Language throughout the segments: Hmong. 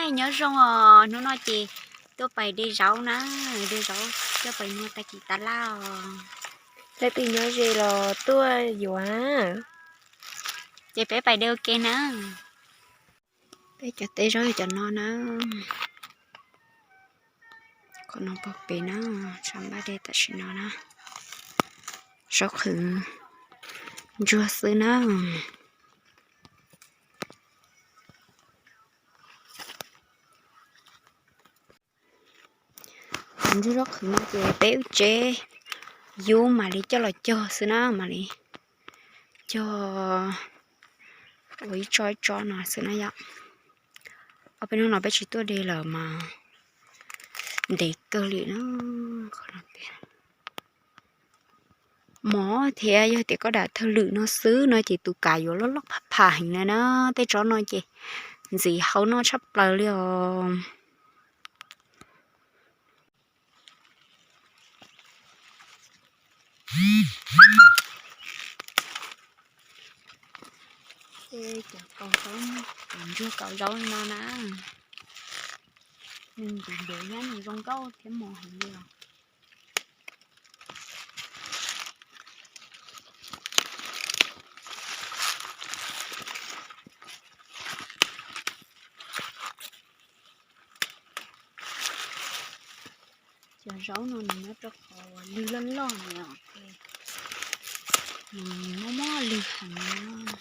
Nyob zoo os, hnub no ces tuaj pais de zaub na, de zaub coj pais muag tag kis tas laj os. Leej twg nyob ze los tuaj yuav, ces peb pais de ua ke na. Peb cov teb zaub yog cov no na. Qhov no pog pem na, tshav npaj dej tam sim no na. Zaub qhwv ntsuag xwb na. Ntsuag zaub qhwv no ces peb ub tsev yub mam li coj los cog xwb na, mam li cog ua ib tsob ib tsob no xwb na yom. Ob peb hnub no peb tsis tuaj de lawm mas ntev kawg li na. Mov thiab yog tias koj dam thawj lwm no xwb no ces tus kav yuav loj loj phaj phaj heev na na. Tej tsob no ces ntxiv hau noj tshaj plaws li os. Cov kaus zaub, cov ntsuag kaus zaub no na, nws ntim ntev thiab nws zoo nkauj thiab mos heev li os. Cov zaub no nws nyob rau qhov lwg loj loj na, nws mob mob lwg heev.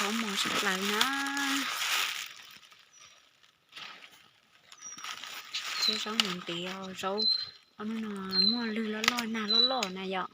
Zaub mos tshaj plaws na. Thiab zaub ntev ntev os, zaub ob hnub no muaj lwg loj loj nag loj loj na yom.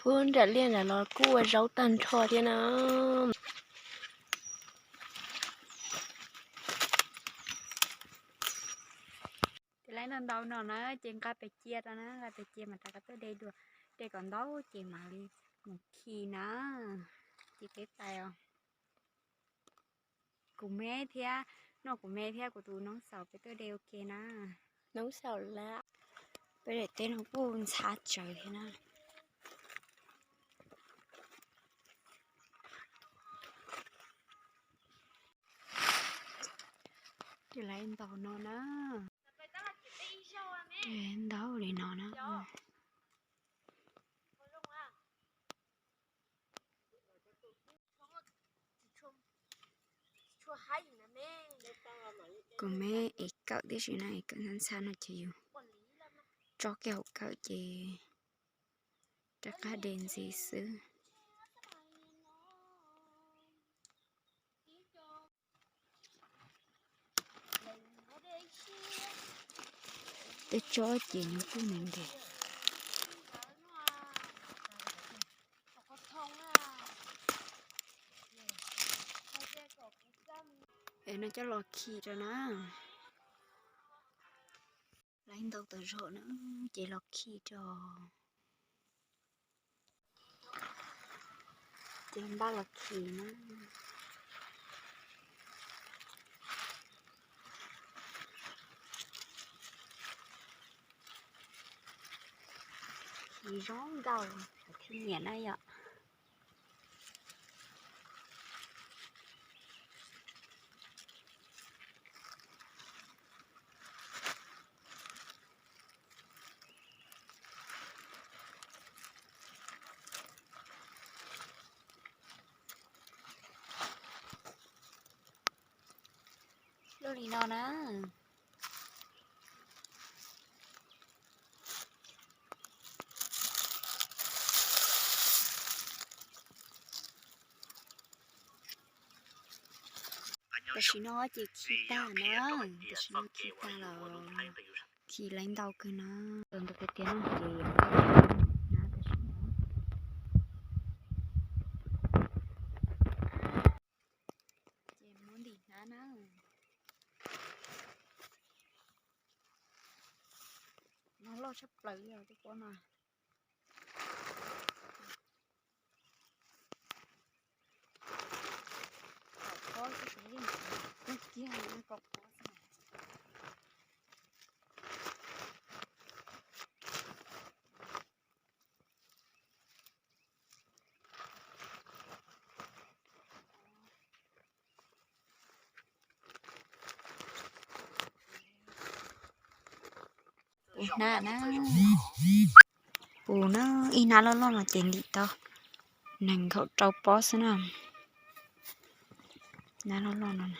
Pub nram liaj nram los kuj ua zaub tag nrho thiab na. Ces lawv ntau ntau no na ces nqa pes cia rau na, nqa pes cia mas rov qab tuaj de dua, de kom ntau ces mam li mus khi na. Ces peb pais os. Kuv me thiab, noj kuv me thiab kuv tus noob xaus peb tuaj de ua ke na. Noob xaus lawm. Peb daim teb no kuj ntxhab tsawv thiab na. Ces lawv ntau no na. Ntau li no na. Kuv me ev kawm tib si na, ev kawm ntxhab ntxhab no ces yus tso kiag hauv kawm ces rov qab de ntxiv xwb. Tej tsob ces nws kuj ntev ntev. Es no coj los khi rau na. Lawv ntau tas zog na, ces los khi rau. Ces npaj los khi na. Khi zoo nkauj, cov thiaj nyiam na yom. Lub li no na. Tam sim no ces khi tag na, tam sim no khi tag lawm. Khi lawv ntau kawg na, ntau tiag tiag no ces na tam sim no. Ces muab ntim loj tshaj plaws li os, tej pob no. Kom pob xwb, yeej tag kiag li, kom pob xwb. Puv hnab na, puv na, ib hnab loj loj no ces ntim tau nees nkaum rau pob xwb na. Hnab loj loj no na.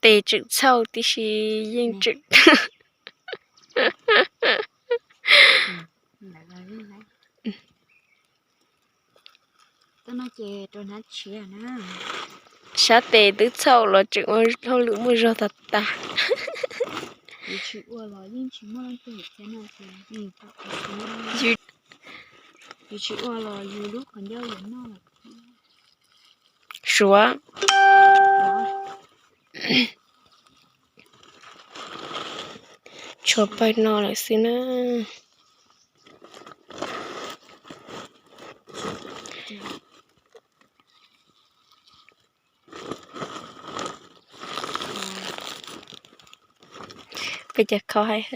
Tes tseem txhauj tib si yeej tseem. Sab tes twb txhauj los tseem ua hauj lwm muaj zog tag tag. Suav. Tshuav pawg no lawm xwb na. Peb cov kho hais,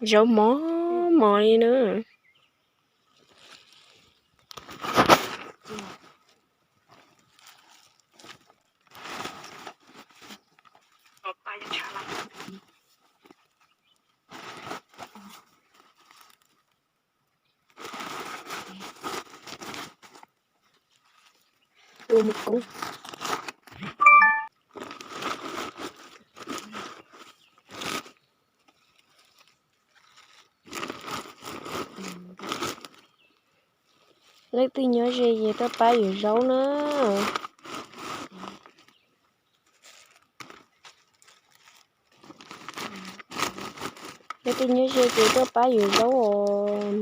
zaub mos mos li na. Leej twg nyob ze ces tuaj pab yuav zaub na. Leej twg nyob ze ces tuaj pab yuav zaub os.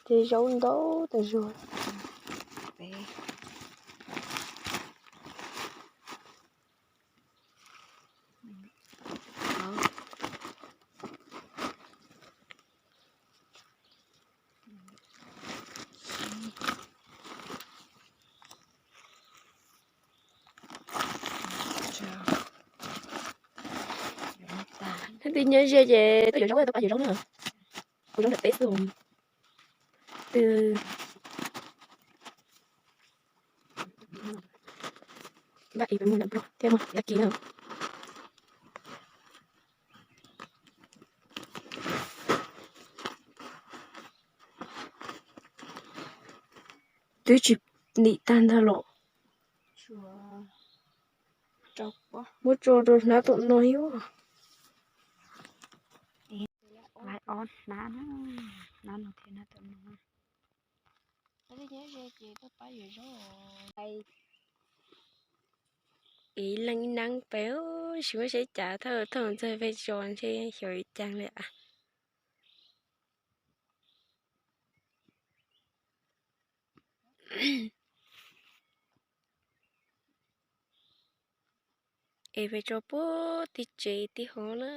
Tej zaub ntau tas zog. Leej twg nyob ze ces tuaj yuav zaub, tuaj pab yuav zaub na. Kuv zaub ntawm peb xwb. Twb npaj ib peb muag ntawm nplog thiab muag tag kis na. Twb tsis ntim tag ntag los. Muab tso rau hnab tom no thiab. Lawv ob hnab na, hnab no thiab hnab tom no. Ib leeg ib neeb pem, tsis muaj seb cas, thauj thauj ntxawg peb tso ntshe xyov cas li as. Es peb tso puag tim tsev tim hov na.